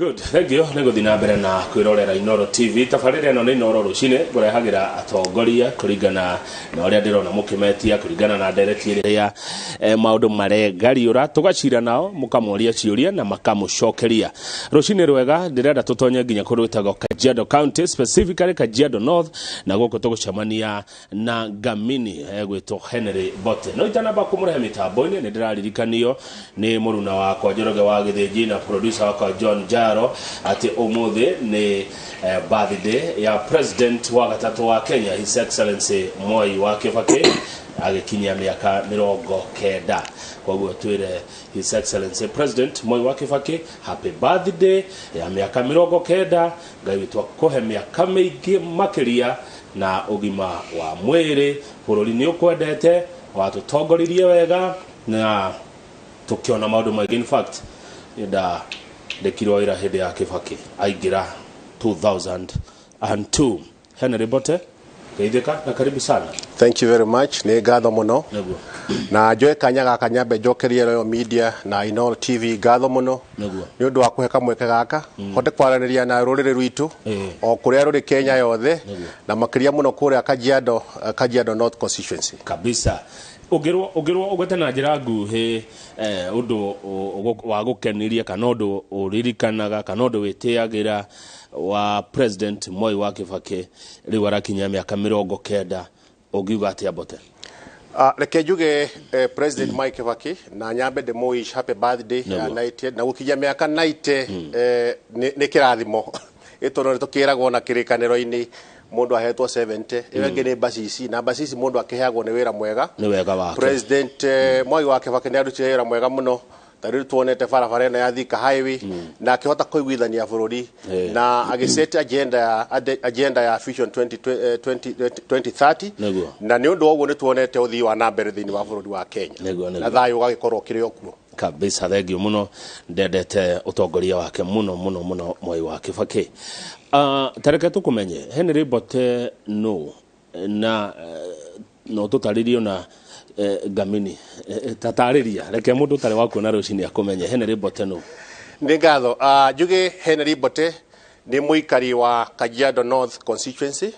Good, thank you nĩ gũthiĩ na mbere na kwĩrorera Inoro TV. Tabarĩra ĩno nĩ Inoro rũcinĩ, ngũrehagĩra atongoria kũringana na ũrĩa ndĩrona mũkĩmetia, kũringana na ndereti ĩrĩa maũndũ maregariũra, tũgacira nao, mũkamoria ciũria na makamũcokeria. Rũcinĩ rwega, ndĩrenda tũtonye nginya kũndũ gwĩtagwo Kajiado County, specifically Kajiado North, na gũkũ tũgũcemania na ngamini egwĩtwo Henry Mbote. No itanamba kũmũrehe mĩtambo-inĩ, nĩ ndĩraririkanio nĩ mũruna wakwa Njoroge wa Gĩthĩnji na producer wakwa John Jaro atĩ ũmũthĩ nĩ birthday ya president wa gatatũ wa Kenya, His Excellency Moi wa Kibaki, agĩkinyia mĩaka 90. Koguo twĩre His Excellency President Moi wa Kibaki happy birthday ya mĩaka 90. Ngai witũ akũhe mĩaka mĩingĩ makĩria na ũgima wa mwĩrĩ. Bũrũri nĩ ũkwendete, watũtongoririe wega na tũkĩona maũndũ maingĩ. In fact, ndandĩkirwo wĩra hĩndĩ ya Kibaki aingĩra 2002. Henry Mbote, geithĩka na karibu sana. Thank you very much, nĩ ngatho mũno. Nĩguo. Na njoe kanya gaka nyambe njokerie Royal Media na Inoro TV ngatho mũno nĩ ũndũ wa kũhe kamweke gaka hote kwaranĩria na rũrĩrĩ rwitũ o kũrĩa rũrĩ Kenya yothe, na makĩria mũno kũrĩa Kajiado, Kajiado North Constituency. Kabisa. Ũngĩrwo ũgwete na njĩra nguhĩ ũndũ wa gũkenirie kana ũndũ ũririkanaga kana ũndũ wĩtĩagĩra wa President Moi wa Kibaki rĩu arakinyia mĩaka 90, ũngiuga atĩa, Mbote? Reke njuge President Mwai Kibaki na nyambe ndĩmũwish happy birthday ya 90, na gũkinyia mĩaka 90 nĩ kĩrathimo ĩtondũ nĩ tũkĩragwo na kĩrĩkanĩro-inĩ mũndũ ahetwo 70, ĩyo ĩngĩ nĩ bacici, na bacici mũndũ akĩheagwo nĩ wĩra mwega. Nĩ wega wake. President Mwai wa Kibaki nĩ arutire wĩra mwega mũno, ta rĩu tuonete barabara ĩno ya Thika Highway, na akĩhota kũiguithania bũrũri na agĩset agenda ya Vision 20, 2030. Na nĩ ũndũ wa ũguo nĩ tuonete ũthii wa na mbere thĩinĩ wa bũrũri wa Kenya na thayũ ũgagĩkorwo ũkĩrĩ o kuo. Kabisa, thank you mũno. Ndendete ũtongoria wake mũno mũno mũno, Moi wa Kibaki. Tareke tũkũmenye, Henry Mbote no na no tũtarĩrio na ngamini tatarĩria, reke mũndũ ũtarĩ wa kuona rũcinĩ akũmenye, Henry Mbote no? Nĩ ngatho. Njuge Henry Mbote nĩ mũikari wa Kajiado North Constituency,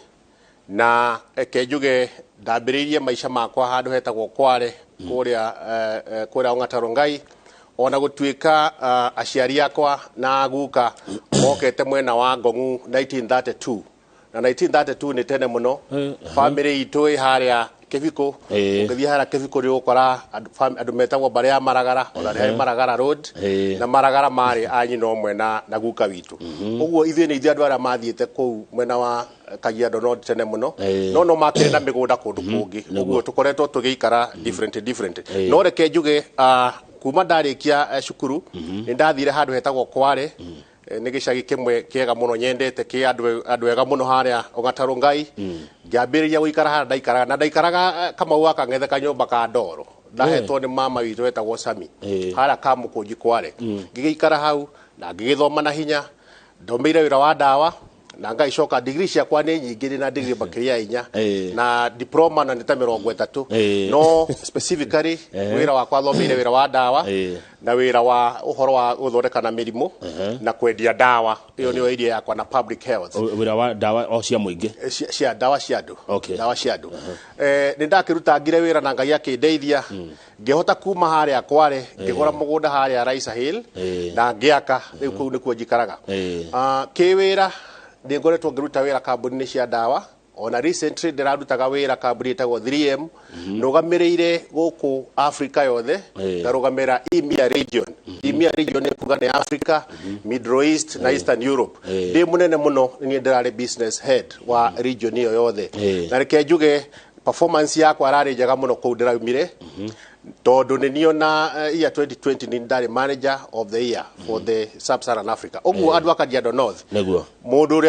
na reke njuge ndambĩrĩirie maica makwa handũ hetagwo Kware, kũrĩa Ong'ata Rongai, ona gũtuĩka aciari akwa na guka mokete mwena wa Ngong'u 1932, na 1932 nĩ tene mũno. Family itũ ĩ harĩa Kĩbikũ. Ũngĩthiĩ harĩa Kĩbikũ nĩ ũgũkora andũ metagwo mbarĩ ya Maragara, ona nĩ harĩ Maragara Road, na Maragara marĩ a nyina ũmwe na guka witũ. Ũguo ithuĩ nĩ ithuĩ andũ arĩa mathiĩte kũu mwena wa Kajiado North tene mũno, no makĩrĩ na mĩgũnda kũndũ kũngĩ. Ũguo tũkoretwo tũgĩikara different different. No reke njuge kuma ndarĩkia cukuru nĩ ndathire handũ hetagwo Kware. Nĩ gĩcagi kĩmwe kĩega mũno nyendete, kĩ andũ ega mũno harĩa Ong'ata Rongai. Ngĩambĩrĩria gũikara harĩa ndaikaraga, na ndaikaraga Kamau wa Kang'ethe, kanyũmba ka ndoro ndahetwo nĩ mama witũ wetagwo Sami, harĩa Kamũkũnji Kware. Ngĩgĩikara hau na ngĩgĩthoma na hinya, ndomeire wĩra wa ndawa na ngagĩcoka. Degree ciakwa nĩ nyingĩ, ndĩ na degree makĩria ya 4 na diploma na nĩ ta 30. No specifically wĩra wakwa thomeire wĩra wa ndawa na wĩra wa ũhoro wa gũthondeka na mĩrimũ na kwendia ndawa. Ĩyo nĩyo area yakwa, na public health. Wĩra wa ndawa o cia mũingĩ? Cia ndawa cia andũ. Ndawa cia andũ. Nĩ ndakĩrutangire wĩra na Ngai akĩndeithia, ngĩhota kuma harĩa Kware, ngĩgũra mũgũnda harĩa Raisa Hill na ngĩaka. Rĩu kũu nĩkuo njikaraga. Kĩwĩra nĩ ngoretwo ngĩruta wĩra kambuni-inĩ cia ndawa, ona recently ndĩrarutaga wĩra kambuni ĩtagwo 3M, nũgamĩrĩire gũkũ Africa yothe, ngarũgamĩra EMEA region. EMEA region nĩ kuga nĩ Africa, Middle East na Eastern Europe. Ndĩ mũnene mũno, niĩ ndĩrarĩ business head wa region ĩyo yothe. Na reke njuge performance yakwa yararĩ njega mũno kũu ndĩraumire, tondũ nĩ niona year 2020 nĩ ndarĩ manager of the year for the Sub-Saharan Africa. Ũguo andũ a Kajiado North, mũndũ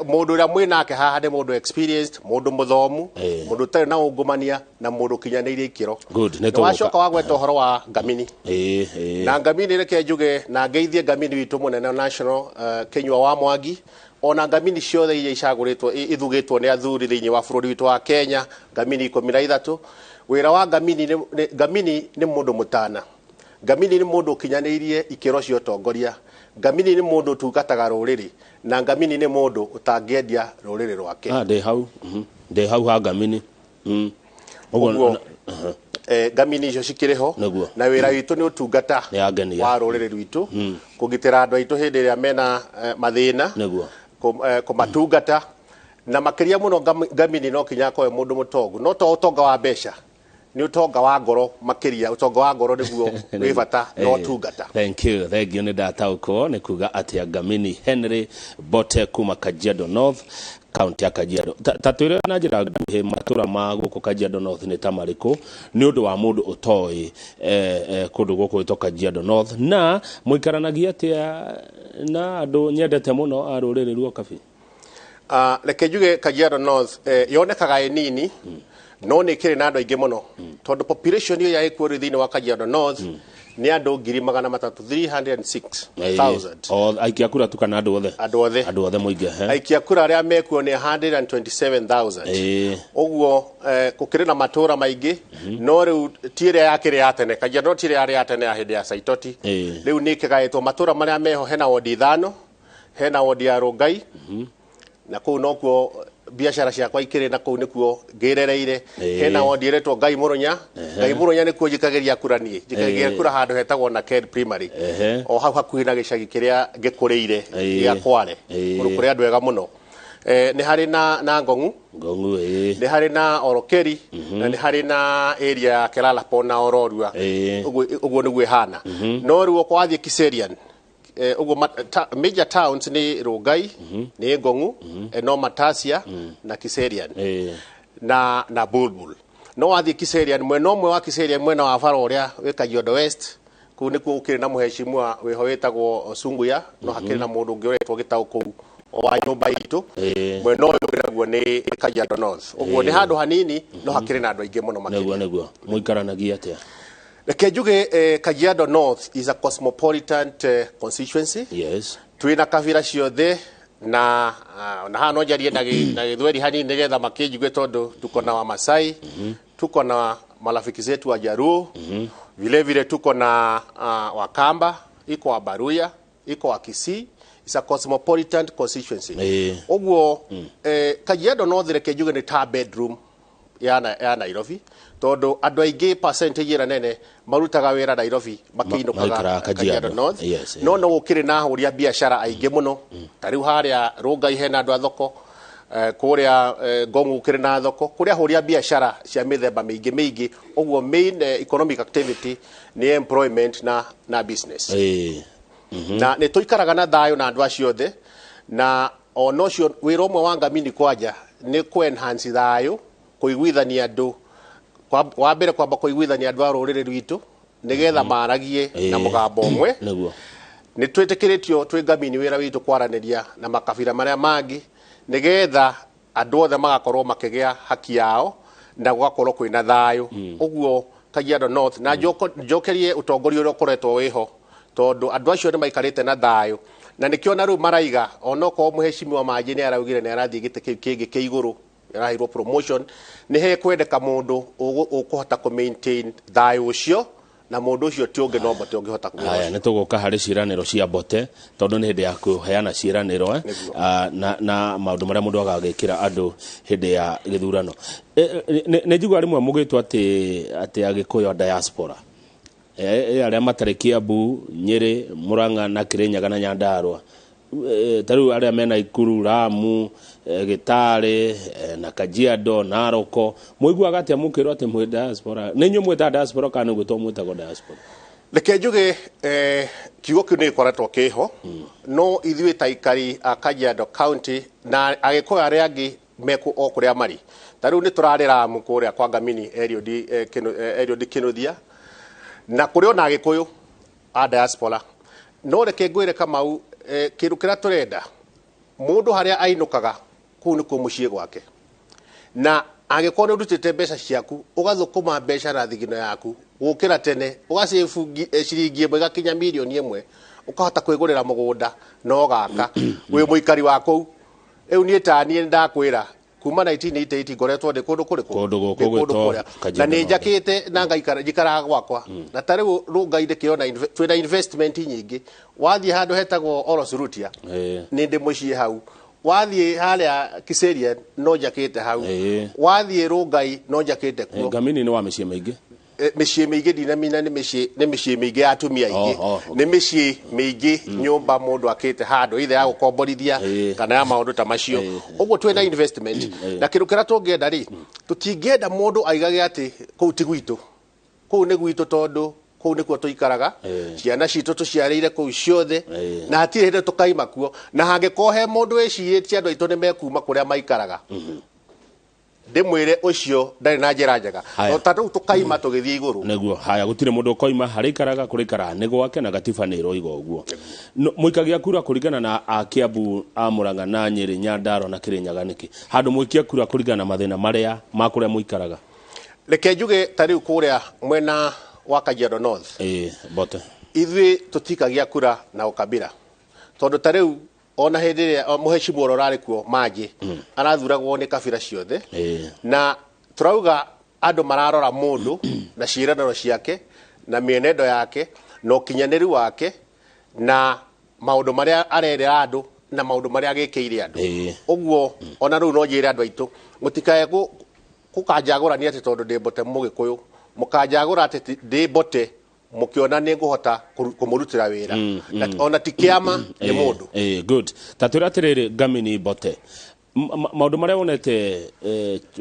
ũrĩa mwĩ nake haha nĩ mũndũ experienced, mũndũ mũthomu, mũndũ ũtarĩ na ungumania na mũndũ ũkinyanĩirie ikĩro. Good, nĩ Nĩ tũgũka. Wacoka wagweta ũhoro wa ngamini. Ĩĩ, ĩĩ. Na ngamini, reke njuge na ngeithie ngamini witũ mũnene national, Kinyua wa Mwangi, ona ngamini ciothe iria icagũrĩtwo, ithugĩtwo nĩ athuri thĩinĩ wa bũrũri witũ wa Kenya, ngamini 13. Wĩra wa ngamini ngamini nĩ mũndũ mũtana, ngamini nĩ mũndũ ũkinyanĩirie ikĩro cia ũtongoria. Ngamini nĩ mũndũ ũtungataga rũrĩrĩ, na Ngamini nĩ mũndũ ũtangĩendia rũrĩrĩ rwake. Ndĩ hau. Ndĩ hau ha Ngamini. Ũguo Ngamini icio cikĩrĩ ho na wĩra witũ nĩ ũtungata wa rũrĩrĩ rwitũ, kũgitĩra andũ aitũ hĩndĩ ĩrĩa mena mathĩna, kũmatungata, na makĩria mũno Ngamini no kinya akorwo mũndũ mũtongu, no to ũtonga wa mbeca, nĩ ũtonga wa ngoro makĩria, ũtonga wa ngoro nĩguo wĩ bata na ũtungata. Thank you, thank you. Nĩ ndataũkwo nĩ kuga atĩa Ngamini Henry Mbote kuma Kajiado North, kaunti ya Kajiado. Ta twĩre na njĩra nguhĩ matũra ma gũkũ Kajiado North nĩ ta marĩkũ, nĩ ũndũ wa mũndũ ũtoĩ kũndũ gũkũ gwĩtwo Kajiado North, na mũikaranagia atĩa na andũ nyendete mũno a rũrĩrĩ rwa Kabi? Reke njuge Kajiado North yonekaga ĩ nini, no nĩ kĩrĩ na andũ aingĩ mũno, tondũ population ĩyo ya ĩkuo rĩu thĩinĩ wa Kajiado North nĩ andũ 300,000, 306,000. Aikia kura tu kana andũ othe? Andũ othe. Andũ othe mũingĩ, he? Aikia kura arĩa mekuo nĩ 127,000. Ũguo gũkĩrĩ na matũra maingĩ, no rĩu ti ĩrĩa yakĩrĩ ya tene, Kajiado North ti ĩrĩa yarĩ ya tene ya hĩndĩ ya Saitoti. Rĩu nĩ ĩkĩgaĩtwo matũra marĩa meho, hena wodi 5, hena wodi ya Rongai, na kũu nokuo biashara ciakwa ikĩrĩ, na kũu nĩkuo ngĩrereire. Hena wodi ĩretwo Ngai Mũrũnya. Ngai Mũrũnya nĩkuo njikagĩria kura niĩ, njikagĩria kura handũ hetagwo na Ken Primary, o hau hakuhĩ na gĩcagi kĩrĩa ngĩkũrĩire gĩa Kware, kũndũ kũrĩa andũ ega mũno. Nĩ harĩ na Ngong'u, Ngong'u, nĩ harĩ na Orokeri, na nĩ harĩ na area ya Kelalapo na Ororua. Ũguo nĩguo ĩhana. No rĩu okorwo wathiĩ Kiserian, ũguo major towns nĩ Rongai, nĩ Ngong'u, no Matasia na Kiserian na Bulbul. No wathiĩ Kiserian, mwena ũmwe wa Kiserian, mwena wa bara ũrĩa wĩ Kajiado West, kũu nĩkuo gũkĩrĩ na mũhecimua wĩho wĩtagwo Sunguya, no hakĩrĩ na mũndũ ũngĩ ũretwo Gĩtaũ kũu wa nyũmba itũ. Mwena ũyũ ũngĩ naguo nĩ Kajiado North. Ũguo nĩ handũ hanini, no hakĩrĩ na andũ aingĩ mũno makĩria. Nĩguo, nĩguo. Mũikaranagia atĩa? Reke njuge Kajiado North is a cosmopolitan constituency. Yes. Twina kabira ciothe na haha no njarie na Gĩthweri hanini nĩgetha makĩnjigue, tondũ tuko na Wamasai, tuko na marafiki zetu wa Jaluo, vile vile tuko na Wakamba, iko wa Baruya, iko wa Kisii. It's a cosmopolitan constituency. Ũguo Kajiado North reke njuge nĩ ta bedroom ya Nairobi, tondũ andũ aingĩ percentage ĩrĩa nene marutaga wĩra Nairobi makĩinũkaga Kajiado North. No no gũkĩrĩ na ahũri a biacara aingĩ mũno, ta rĩu harĩa Rongai hena andũ a thoko, kũrĩa Ngong'u gũkĩrĩ na thoko, kũrĩa ahũri a biacara cia mĩthemba mĩingĩ mĩingĩ. Ũguo main economic activity nĩ employment na business. Na nĩ tũikaraga na thayũ na andũ acio othe, na ona ũcio wĩra ũmwe wa Ngamini kwanja nĩ kũ enhance thayũ, kũiguithania andũ. Wa mbere kwamba kũiguithania andũ a rũrĩrĩ rwitũ nĩgetha maragie na mũgambo ũmwe. Nĩ twĩtĩkĩrĩtio twĩ Ngamini wĩra witũ kwaranĩria na makabira marĩa mangĩ nĩgetha andũ othe magakorwo makĩgĩa haki yao na gũgakorwo kwĩna thayũ. Ũguo Kajiado North na njokerie ũtongoria ũrĩa ũkoretwo wĩho, tondũ andũ acio nĩ maikarĩte na thayũ, na nĩkĩo na rĩu maraiga onokorwo mũhecimiwa Manji nĩ araugire nĩ arathiĩ gĩtĩ kĩu kĩngĩ kĩa igũrũ, araheirwo promotion, nĩ hekwendeka mũndũ ũkũhota kũ maintain thayũ ũcio, na mũndũ ũcio ti ũngĩ no Mbote ũngĩhota kũmũrora. Haya, nĩ tũgũka harĩ ciĩranĩro cia Mbote, tondũ nĩ hĩndĩ ya kũheana ciĩranĩro, na maũndũ marĩa mũndũ agagĩkĩra andũ hĩndĩ ya gĩthurano. Nĩ njigua rĩmwe mũgĩtwo atĩ Agĩkũyũ a diaspora, arĩa matarĩ Kiambu, Nyĩrĩ, Murang'a na Kĩrĩnyaga na Nyandarua, ta rĩu arĩa mena Ikuru, Lamu, Gĩtarĩ, na Kajiado, Naroko, mũiguaga atĩa mũkĩrwo atĩ mwĩ diaspora? Nĩ inyuĩ mwĩtaga diaspora kana nĩ gwĩtwo mwĩtagwo diaspora? Reke njuge kiugo kĩu nĩ gĩkoretwo kĩho, no ithuĩ ta aikari a Kajiado County na Agĩkũyũ arĩa angĩ mekũ o kũrĩa marĩ. Ta rĩu nĩ tũrarĩ Lamu kũrĩa kwa Ngamini Eliud Kĩnuthia, na kũrĩ ona Agĩkũyũ a diaspora. No reke ngwĩre Kamau, kĩndũ kĩrĩa tũrenda mũndũ harĩa ainũkaga kũu nĩkuo mũciĩ gwake, na angĩkorwo nĩ ũrutĩte mbeca ciaku ũgathũkũma mbeca na thigino yaku gũkĩra tene, ũgacĩbu ciringi ĩmwe ĩgakinya mirioni ĩmwe, ũkahota kwĩgũrĩra mũgũnda na ũgaka wĩ mũikari wa kũu. Rĩu niĩ ta niĩ nĩndakwĩra Kuma 1988 ngoretwo ndĩ kũndũ kũrĩkũ? Kũndũ gũkũ Ndĩ kũndũ gwĩtwo kũrĩa. Na Kajiado nĩ North. Njakĩte na ngaikara, njikaraga gwakwa. Na ta rĩu Rũngai ndĩkĩona twĩna investment nyingĩ. Wathiĩ handũ hetagwo Orosurutia, nĩ ndĩ mũciĩ hau. Wathiĩ harĩa Kiserian, no njakĩte hau. Wathiĩ Rũngai, no njakĩte kuo. Ngamini nĩ wa mĩciĩ mĩingĩ. Mĩciĩ mĩingĩ ndinamina, nĩ mĩciĩ mĩingĩ ya atumia aingĩ. Oh, oh, okay. Nĩ mĩciĩ mĩingĩ, nyũmba mũndũ akĩte handũ either ya gũkomborithia kana ya maũndũ ta macio. Ũguo twĩna investment, na kĩndũ kĩrĩa tũngĩenda rĩ, tũtingĩenda mũndũ aigage atĩ kũu ti gwitũ. Kũu nĩ gwitũ, tondũ kũu nĩkuo tũikaraga. Ciana citũ tũciarĩire kũu ciothe, na hatirĩ hĩndĩ tũkaima kuo. Na hangĩkorwo he mũndũ wĩcirĩtie andũ aitũ nĩ mekuma kũrĩa maikaraga, ndĩmwĩre ũcio ndarĩ na njĩra njega. Haya. Ta rĩu tũkaima tũgĩthiĩ igũrũ. Nĩguo. Haya, gũtirĩ mũndũ ũkoima harĩa ikaraga. Kũrĩa ikaraga nĩ gwake, na gatiba nĩ ĩroiga ũguo. No, mũikagia kura kũringana na a Kiambu, a Murang'a na Nyĩrĩ, Nyandarua na Kĩrĩnyaga nĩkĩ handũ mũikia kura kũringana na mathĩna marĩa ma kũrĩa mũikaraga? Reke njuge, ta rĩu kũrĩa mwena wa Kajiado North, Ĩĩ, Mbote. Ithuĩ tũtikagia kura na ũkabira, tondũ ta rĩu ona hĩndĩ ĩrĩa mũhecimu ũrĩa ũrarĩ kuo Manji arathuragwo nĩ kabira ciothe. Na tũrauga andũ mararora mũndũ na ciĩranĩro ciake na mĩenendo yake na ũkinyanĩru wake na maũndũ marĩa arerera andũ na maũndũ marĩa agĩkĩire andũ. Ũguo ona rĩu no njĩre andũ aitũ, mũtikae gũkanjagũrania atĩ tondũ ndĩ Mbote mũgĩkũyũ. Mũkanjagũra atĩ ndĩ Mbote, mũkĩona nĩ ngũhota kũmũrutĩra wĩra. Na ona ti kĩama, nĩ mũndũ. Good. Ta twĩra atĩrĩrĩ, Ngamini Mbote, maũndũ marĩa wonete,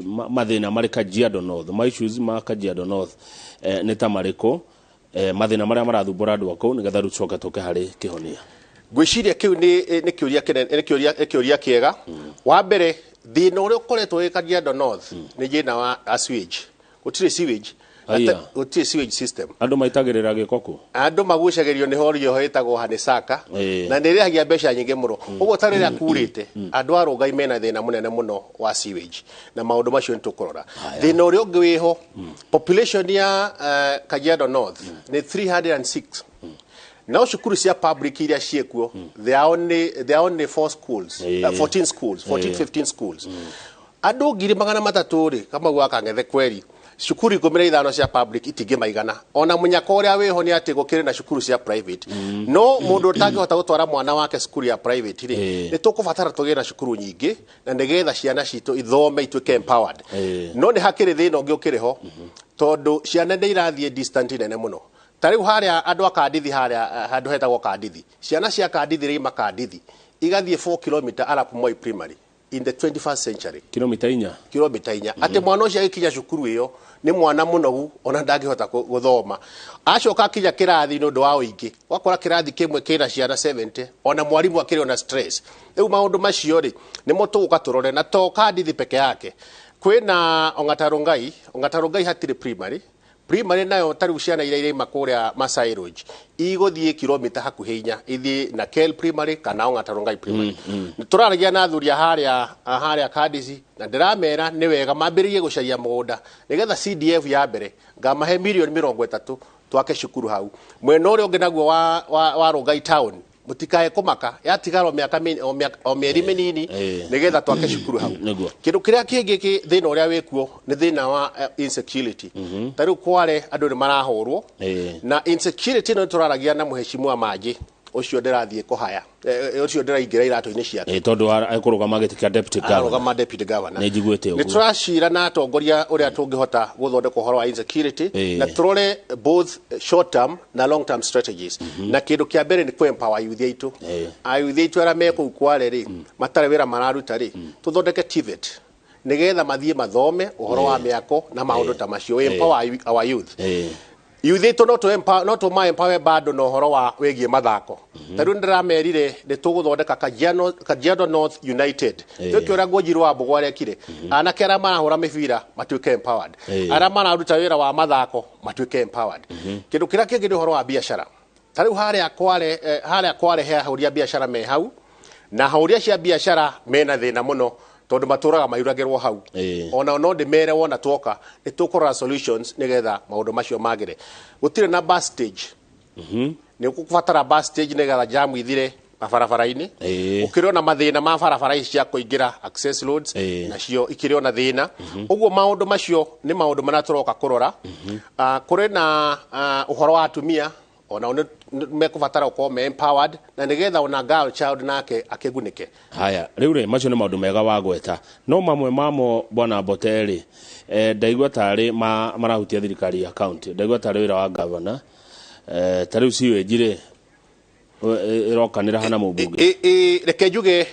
mathĩna marĩ Kajiado North, ma issues ma Kajiado North, nĩ ta marĩkũ, mathĩna marĩa marathumbũra andũ a kũu, nĩgetha rĩu tũcoke tũke harĩ kĩhonia? Ngwĩciria kĩu nĩ kĩũria kĩnene, nĩ kĩũria kĩega. Wa mbere, thĩna ũrĩa ũkoretwo wĩ Kajiado North nĩ thĩna wa sewage. Gũtirĩ sewage. Aya. Gũtirĩ sewage system. Andũ maitagĩrĩra gĩko kũ? Andũ magucagĩrio nĩ hori ĩyo ĩtagwo Hanisaka, na nĩ ĩrĩhagia mbeca nyingĩ mũno. Ũguo ta rĩrĩa kurĩte, andũ a Rũngai mena thĩna mũnene mũno wa sewage, na maũndũ macio nĩ tũkũrora. Thĩna ũrĩa ũngĩ wĩho, population ya Kajiado North nĩ 306, no cukuru cia public iria ciĩkuo, there are only four schools, 14 schools, 14, 15 schools. Andũ 300,000 rĩ, Kamau wa Kang'ethe, kweri cukuru 15 cia public itingĩmaigana. Ona mũnyaka ũrĩa wĩho nĩ atĩ gũkĩrĩ na cukuru cia private, no mũndũ ũtangĩhota gũtwara mwana wake cukuru ya private rĩ, nĩ tũkũbatara tũgĩe na cukuru nyingĩ, na nĩgetha ciana citũ ithome, ituĩke empowered. No nĩ hakĩrĩ thĩna ũngĩ ũkĩrĩ ho, tondũ ciana nĩ irathiĩ distant nene mũno. Ta rĩu harĩa andũ a Kandithi, harĩa handũ hetagwo Kandithi, ciana cia Kandithi rĩima Kandithi igathiĩ 4 km Arap Moi Primary in the 21st century. Kilomita 4. Kilomita 4. Atĩ mwana ũcio agĩkinya cukuru ĩyo nĩ mwana mũnogu, ona ndangĩhota gũthoma. Acoka akinya kĩrathi, nĩ ũndũ wa ũingĩ, wakora kĩrathi kĩmwe kĩna ciana 70, ona mwarimũ akĩrĩ ona stress. Rĩu maũndũ macio rĩ, nĩmo tũgũka tũrore. Na to Kandithi peke yake, kwĩna Ong'atarũngai. Ong'atarũngai hatirĩ primary. Primary nayo, ta rĩu ciana iria iraima kũrĩa Masai Lodge igũthiĩ kilomita hakuhĩ 4, ithiĩ na Kel Primary kana Ong'atarũngai Primary. Nĩ tũraragia na athuri a harĩa Kandisi, na ndĩramera nĩ wega mambĩrĩrie gũcaria mũgũnda, nĩgetha CDF ya mbere ngamahe mirioni 30 twake cukuru hau. Mwena ũrĩa ũngĩ naguo wa Rongai Town, mũtikae kũmaka, yatigara o mĩaka o mĩeri mĩnini nĩgetha twake cukuru hau. Kĩndũ kĩrĩa kĩngĩ thĩna ũrĩa wĩkuo nĩ thĩna wa insecurity. Ta rĩu Kware andũ nĩ marahũrwo, na insecurity ĩno nĩ tũraragia na mũhecimu Manji ũcio ndĩrathiĩ kũhaya, ũcio ndĩraingĩra iratũ-inĩ ciake. Tondũ ekũrũgama gĩtĩ kĩa deputy governor. Arũgama deputy governor. Nĩ njiguĩte Nĩ ũguo. tũracira na atongoria ũrĩa tũngĩhota gũthondeka ũhoro wa insecurity, na tũrore both short term na long term strategies. Na kĩndũ kĩa mbere nĩ kũ-empower youth aitũ. Ayuthi aitũ arĩa me kũu Kware rĩ, matarĩ wĩra mararuta rĩ, tũthondeke TVET nĩgetha mathiĩ mathome ũhoro wa mĩako na maũndũ ta macio. We empower our youth. Youth aitũ no tũ empower, no tũma empower bado na ũhoro wa wĩgiĩ mathako. Ta rĩu nĩndĩramerire nĩ tũgũthondeka Kajiado North United. Twĩke ũrĩa Ngũnjiri wa Mbũgũ arekire. Anake arĩa marahũra mĩbira matuĩke empowered, arĩa mararuta wĩra wa mathako matuĩke empowered. Kĩndũ kĩrĩa kĩngĩ nĩ ũhoro wa biacara. Ta rĩu harĩa Kware, harĩa Kware he ahũri a biacara me hau, na ahũri acio a biacara mena thĩna mũno, tondũ matũraga mayuragĩrwo hau. Ona no ndĩmere wona twoka nĩ tũkũrora solutions nĩgetha maũndũ macio magĩre. Gũtirĩ na bus stage, nĩ ũkũbatara bus stage nĩgetha jamu ithire. mabarabara-inĩ. Gũkĩrĩ ona mathĩna ma barabara ici cia kũingĩra access roads, nacio ikĩrĩ ona thĩna. Ũguo maũndũ macio nĩ maũndũ marĩa tũroka kũrora. Kũrĩ na ũhoro wa atumia, onao nĩ mekũbatara gũkorwo me empowered, na nĩgetha ona girl child nake akĩgunĩke. Haya, rĩu rĩ, macio nĩ maũndũ mega wagweta, no mamwe mamo, bwana Mbote rĩ, ndaigua tarĩ marahutia thirikari ya county, ndaigua tarĩ wĩra wa governor. Ta rĩu sewage rĩ, ĩrokanĩra hana mũmbunge? Reke njuge,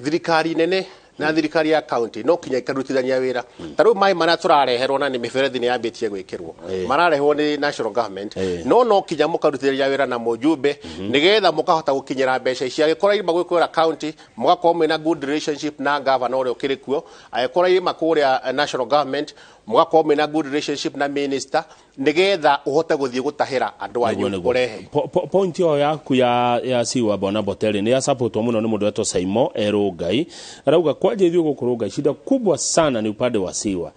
thirikari nene na thirikari ya county no kinya ikarutithania wĩra. Ta rĩu maĩ marĩa tũrareherwo na nĩ mĩberethi nĩ yambĩtie gwĩkĩrwo, mararehwo nĩ national government, no kinya mũkarutithania wĩra na mũjumbe nĩgetha mũkahota gũkinyĩra mbeca ici. Angĩkorwo irima gwĩkũra county, mũgakorwo mwĩna good relationship na governor ũrĩa ũkĩrĩ kuo. Angĩkorwo irima kũrĩa national government, mũgakorwo mwĩna good relationship na minister, nĩgetha ũhote gũthiĩ gũtahĩra andũ anyu. Nĩguo. Ũrehe. Point ĩyo yaku ya siwa, bwana Botelli, nĩ ya support mũno nĩ mũndũ wetwo Saimo Erungai. Arauga kwanja ithuĩ gũkũ Rongai shida kubwa sana ni upande wa siwa.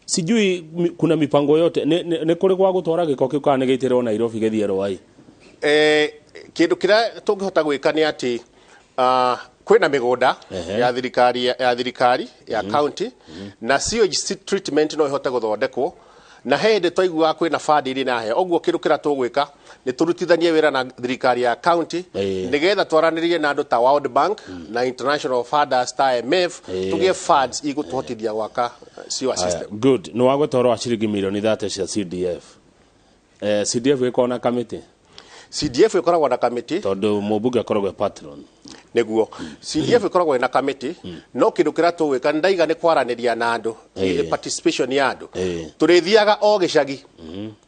Sijui kuna mipango yote nĩ kũrĩ gwa gũtwara gĩko kĩu kana nĩ gĩitĩrwo Nairobi gĩthiĩ Rwai? Kĩndũ kĩrĩa tũngĩhota gwĩka nĩ atĩ kwĩna mĩgũnda ya thirikari ya county, na sewage treatment no ĩhote gũthondekwo, na he hĩndĩ twaiguaga kwĩna fund iria inaheo. Ũguo kĩndũ kĩrĩa tũgwĩka nĩ tũrutithanie wĩra na thirikari ya county, nĩgetha twaranĩrie na andũ ta World Bank na international funders ta IMF, tũgĩe funds igũtũhotithia gwaka sewer system. Good. Nĩ wagweta ũhoro wa ciringi mirioni 30 cia CDF. CDF ĩkoragwo na kamĩtĩ? CDF ĩkoragwo na kamĩtĩ. Tondũ mũmbunge akoragwo e patron. Nĩguo, CDF ĩkoragwo ĩna kamĩtĩ, no kĩndũ kĩrĩa tũgwĩka nĩ ndaiga nĩ kwaranĩria na andũ, participation ya andũ. Tũrĩthiaga o gĩcagi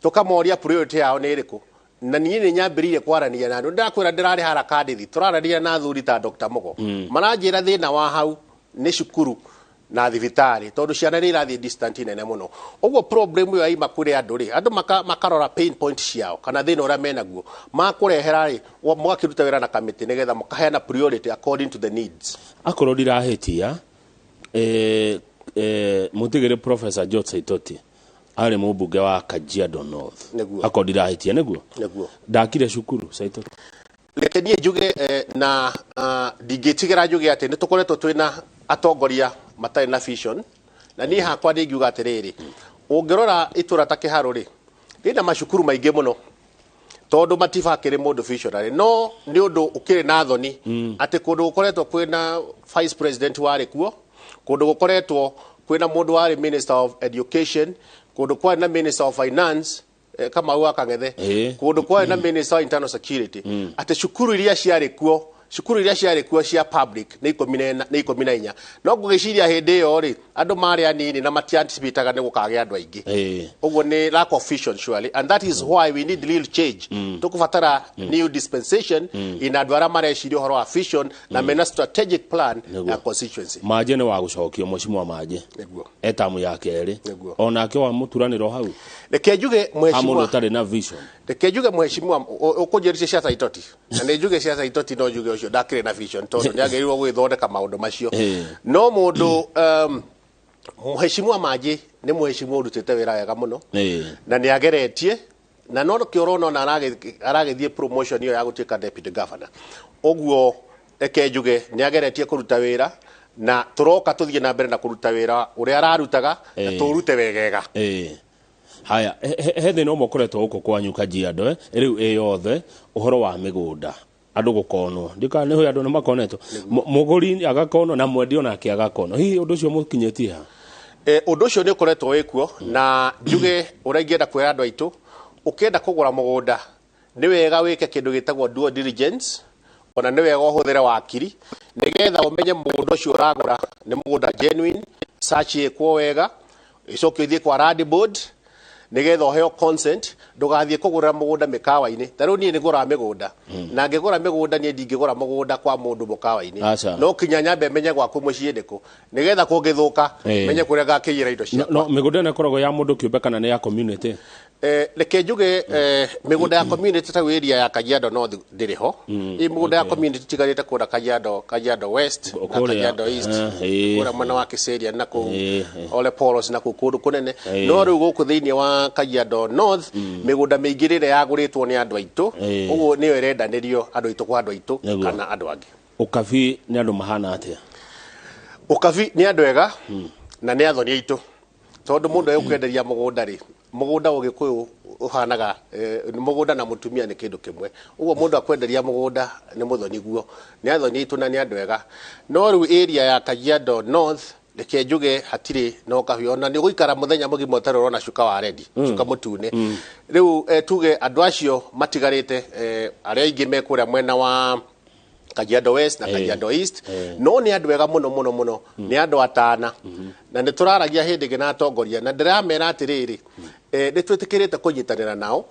tũkamoria priority yao nĩ ĩrĩkũ, na niĩ nĩ nyambĩrĩirie kwaranĩria na andũ. Ndakwĩra ndĩrarĩ hara kandithi, tũraranĩria na athuri ta Dr. Mugo, maranjĩra thĩna wa hau nĩ cukuru na thibitarĩ, tondũ ciana nĩ irathiĩ distant nene mũno. Ũguo problem ĩyo yaima kũrĩ andũ rĩ, andũ makarora pain point ciao kana thĩna ũrĩa menaguo makũrehera rĩ, mũgakĩruta wĩra na kamĩtĩ nĩgetha mũkaheana priority according to the needs. Akorwo ndirahĩtia, mũtigĩrĩ Professor George Saitoti arĩ mũmbunge wa Kajiado North. Nĩguo. Akorwo ndirahĩtia, nĩguo? Nĩguo. Ndakire cukuru Saitoti? Reke niĩ njuge, na ndingĩtigĩra njuge atĩ nĩ tũkoretwo twĩna atongoria matarĩ na vision, na niĩ hakwa ndingiuga atĩrĩrĩ, ũngĩrora itũra ta Kĩharũ rĩ, rĩna macukuru maingĩ mũno tondũ matibakĩrĩ mũndũ visionary, no nĩ ũndũ ũkĩrĩ na thoni atĩ kũndũ gũkoretwo kwĩna vice president warĩ kuo, kũndũ gũkoretwo kwĩna mũndũ warĩ minister of education, kũndũ kwarĩ na minister of finance, Kamau wa Kang'ethe, kũndũ kwarĩ na minister of internal security, atĩ cukuru iria ciarĩ kuo cia public nĩ 14, nĩ 14. No ngũgĩciria hĩndĩ ĩyo rĩ, andũ marĩ anini na matianticipataga nĩ gũkagĩa andũ aingĩ. Ũguo nĩ lack of vision surely, and that is why we need real change. Tũkũbatara new dispensation ina andũ arĩa mareciria ũhoro wa vision na mena strategic plan ya constituency. Manje nĩ wa gũcokio, mũcimwa Manje. Nĩguo. Etamu ya kerĩ. Nĩguo. Onake wa mũturanĩro hau. Reke njuge Ha mũndũ mheshimiwa ũtarĩ na vision. Reke njuge mheshimiwa, ũkũnjĩrĩcie cia Saitoti, na nĩ njuge cia Saitoti, no njuge ũcio ndakĩrĩ na vision tondũ nĩ agĩrĩirwo gwĩthondeka maũndũ macio. No mũndũ mheshimiwa Manji nĩ mheshimiwa ũrutĩte wĩra wega mũno, na nĩ ageretie, na no kĩo ũrona ona aragĩthiĩ promotion ĩyo ya gũtuĩka deputy governor. Ũguo reke njuge nĩ ageretie kũruta wĩra, na tũroka tũthiĩ na mbere na kũruta wĩra ũrĩa ararutaga na tũrute wegega. Haya, he thĩna ũmwe ũkoretwo gũkũ kwanyu Kajiado, rĩu ĩ yothe ũhoro wa mĩgũnda, andũ gũkonwo, ndikana nĩ hũĩ andũ nĩ makonetwo. Mũgũri agakonwo na mwendia onake agakonwo. Hihi ũndũ ũcio mũkinyĩtie ha? Ũndũ ũcio nĩ ũkoretwo wĩ kuo, na njuge ũrĩa ingĩenda kwĩra andũ aitũ, ũkĩenda kũgũra mũgũnda nĩ wega wĩke kĩndũ gĩtagwo due diligence, ona nĩ wega ũhũthĩre wakiri nĩgetha ũmenye mũgũnda ũcio ũragũra nĩ mũgũnda genuine. Search ĩkwo wega, ĩcoke ũthiĩ kwa land board nĩgetha ũheo consent. Ndũgathiĩ kũgũrĩra mũgũnda mĩkawa-inĩ. Ta rĩu niĩ nĩ ngũraga mĩgũnda, na ngĩgũra mĩgũnda niĩ ndingĩgũra mũgũnda kwa mũndũ mũkawa-inĩ. Aca. No kinya nyambe menye gwaku mũciĩ nĩkũ, nĩgetha kũngĩthũka menye kũrĩa ngakĩiyĩra indo No, ciakwa. no mĩgũnda ĩno ĩkoragwo ya mũndũ kĩũmbe kana nĩ ya community? Reke njuge mĩgũnda ya community ta area ya Kajiado North ndĩrĩ ho. Ĩ mĩgũnda ya community tigarĩte kũrĩa Kajiado West na Kajiado East, kũrĩa mwena wa Kiserian na kũu Ole Polos na kũu kũndũ kũnene. No rĩu gũkũ thĩinĩ wa Kajiado North mĩgũnda mĩingĩ rĩrĩa yagũrĩtwo nĩ andũ aitũ, ũguo nĩyo ĩrendanĩrio andũ aitũ kwa andũ aitũ kana andũ angĩ. Ũkabi nĩ andũ mahana atĩa? Ũkabi nĩ andũ ega na nĩ athoni aitũ, tondũ mũndũ egũkwenderia mũgũnda rĩ, mũgũnda Ũgĩkũyũ ũhanaga mũgũnda na mũtumia nĩ kĩndũ kĩmwe. Ũguo mũndũ akwenderia mũgũnda nĩ mũthoni guo, nĩ athoni aitũ na nĩ andũ ega. No rĩu area ya Kajiado North reke njuge hatirĩ na ũkabi, ona nĩ ũgũikara mũthenya mũgima ũtarĩ ũrona cuka wa rendi, cuka mũtune. Rĩu tuge andũ acio matigarĩte, arĩa aingĩ me kũrĩa mwena wa Kajiado West na Kajiado East, no nĩ andũ ega mũno mũno mũno, nĩ andũ atana. Na nĩ tũraragia hĩndĩ ĩngĩ na atongoria, na ndĩramera atĩrĩrĩ, nĩ twĩtĩkĩrĩte kũnyitanĩra nao,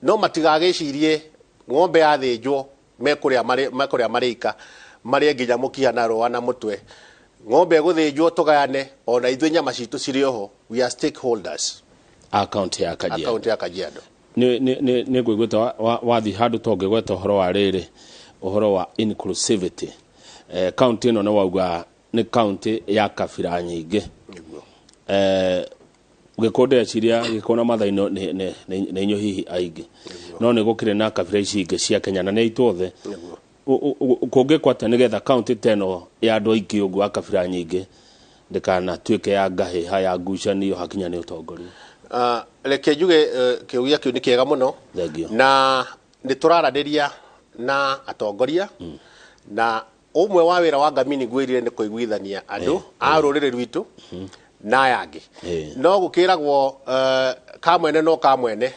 no matigagĩcirie ng'ombe yathĩnjwo mekũrĩa marĩika marĩe nginya mũkiha na rũa na mũtwe. Ng'ombe ĩgũthĩnjwo tũgayane, ona ithuĩ nyama citũ cirĩ oho. We are stakeholders. Akaunti ya Kajiado. Akaunti ya Kajiado. Nĩ ngũiguĩte wathiĩ handũ tongĩgweta ũhoro wa rĩrĩ, ũhoro wa inclusivity. Kaunti ĩno nĩ wauga nĩ kaunti ya kabira nyingĩ. Gĩkũyũ ndĩreciria Gĩkũyũ na Maathai nĩ inyuĩ hihi aingĩ, no nĩ gũkĩrĩ na kabira ici ingĩ cia Kenya na nĩ aitũ othe. Kũngĩkwo atĩa nĩgetha kaunti ta ĩno ya andũ aingĩ ũguo a kabira nyingĩ ndĩkanatuĩke ya ngahĩha ya ngucanio hakinya nĩ ũtongoria? Reke njuge kĩũria kĩu nĩ kĩega mũno, na nĩ tũraranĩria na atongoria, na ũmwe wa wĩra wa Ngamini ngwĩrire nĩ kũiguithania andũ a rũrĩrĩ rwitũ na aya angĩ. No gũkĩragwo kamwene no kamwene,